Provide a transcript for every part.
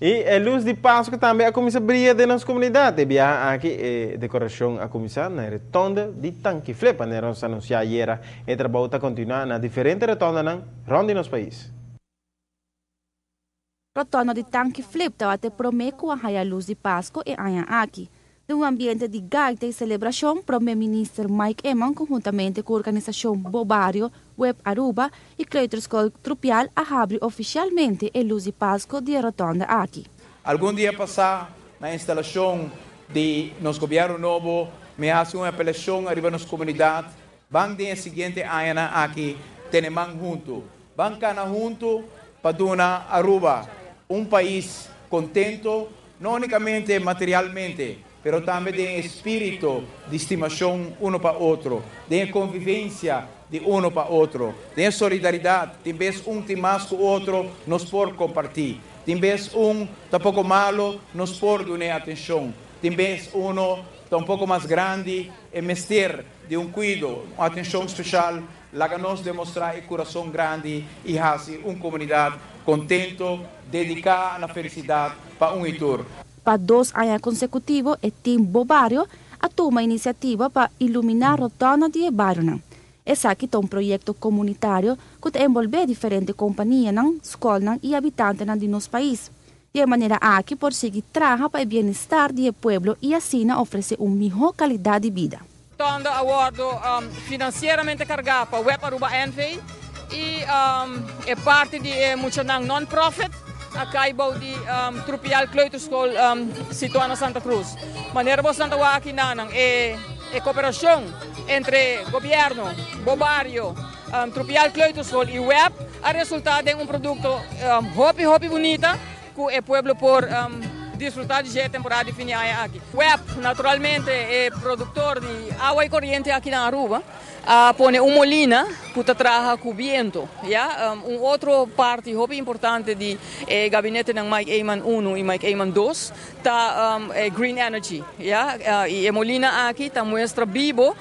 Y e luz di Pasco tambe a cuminsa briya den nos comunidad. E biaha aki e decoracion a cuminsa na e rotonde di Tanki Flip. Manera nos a anuncia ayera, e trabou ta continua na diferente rotondenan rond di nos pais. Rotonde di Tanki Flip tabata e prome cu a haya luz di Pasco e aña aki. Den un ambiente di gaita y celebracion, Prome Minister Mike Eman conhuntamente cu organisacion Bo Bario, Web Aruba y Kleuterschool Trupial a habri oficialmente e luz di Pasco di e rotonde aki. Algun dia pasa na instalacion di nos gobierno nobo mi a haci un apelacion ariba nos comunidad, ban den e siguiente añanan aki tene man hunto, ban cana hunto pa duna Aruba un pais contento, no unicamente materialmente, pero tambe den e spirito di stimacion uno pa otro, den e convivencia di uno pa otro, den e solidaridad, tin bes un tin mas cu otro, nos por comparti, tin bes un ta poco malo, nos por dun'e atencion, tin bes uno ta un poco mas grandi, e mester di un cuido, un atencion special. Laga nos demostra e curason grandi y haci un comunidad contento, dedica na felicidad pa un y tur. Pa dos aña consecutivo e team Bo Bario a tuma iniciativa pa ilumina rotonda di e barionan. Esaki ta un proyecto comunitario cu ta enbolbe diferente companianan, scolnan y habitantenan di nos pais. Di e manera aki por sigui traha pa e bienestar di e pueblo y asina ofrece un miho calidad di bida. Rotonda a wordo financieramente carga pa Web Aruba NV y e parti di e muchanan non-profit a cay bou di Trupial Kleuterschool situa na Santa Cruz. Manera boso ta wak aki nanan e cooperacion entre gobierno, Bo Bario, Trupial Kleuterschool y Web a resulta den un producto hopi hopi bunita cu e pueblo por disfruta di e temporada di fin di aña aki. Web, naturalmente, e productor di awa y coriente aki na Aruba, a pone un molina cu ta traha cu biento. Ja? Un otro parti hopi importante di e gabinete ng Mike Eman 1 y Mike Eman 2 ta green energy. Ja? Y e molina aki ta muestra bibo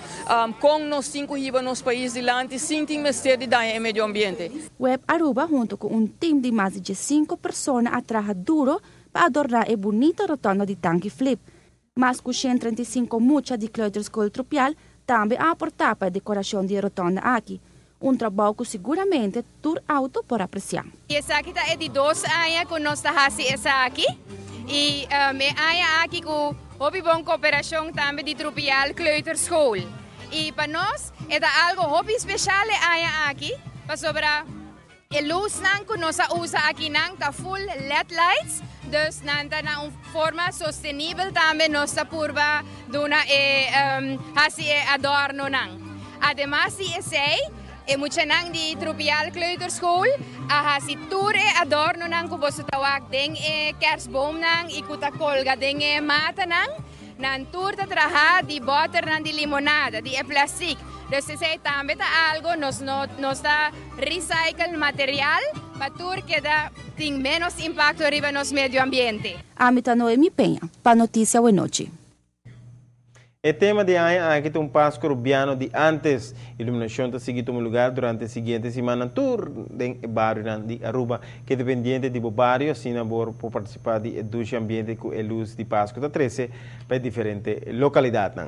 con nos tin cu hiba nos pais dilanti sin tin mester di daña e medio ambiente. Web Aruba hunto cu un team di mas di 5 persona a traha duro pa adorna e bunita rotonda di Tanki Flip. Mas cu 135 mucha di Kleuterschool Trupial tambe a aporta pa e decoracion di e rotonda aki. Un trabou cu siguramente tur auto por aprecia. Esaki ta e di 2 aña cu nos ta haci esaki. Y e aña aki cu hopi bon cooperacion tambe di Trupial Kleuterschool. Y pa nos e algo hopi special e aña aki, pasobra e luznan cu nos a usa aki nan ta full LED lights, dus nan ta na un forma sostenibel tambe nos ta purba duna e haci e adorno nan. Ademas di esey, e muchanan di Trupial Kleuterschool a hasi tur e adorno nan cu boso ta wak den e kerstboom nan y cu ta colga den e mata nan. Nan tur ta traha di boter nan di limonada, di e plastic. Dus esey tambe ta algo, nos no nos ta recycle material pa tur keda tin menos impacto riba nos medio ambiente. Ami ta Noemi Peña, pa Noticia Awenochi. E tema di e aña aki ta un Pasco Rubiano di antes. Iluminacion ta sigui tuma lugar durante e siguiente siman tur den bario di Aruba. Keda pendiente di bo bario, asina bo por participa di e dushi ambiente cu e luz di Pasco ta trece pa diferente localidad.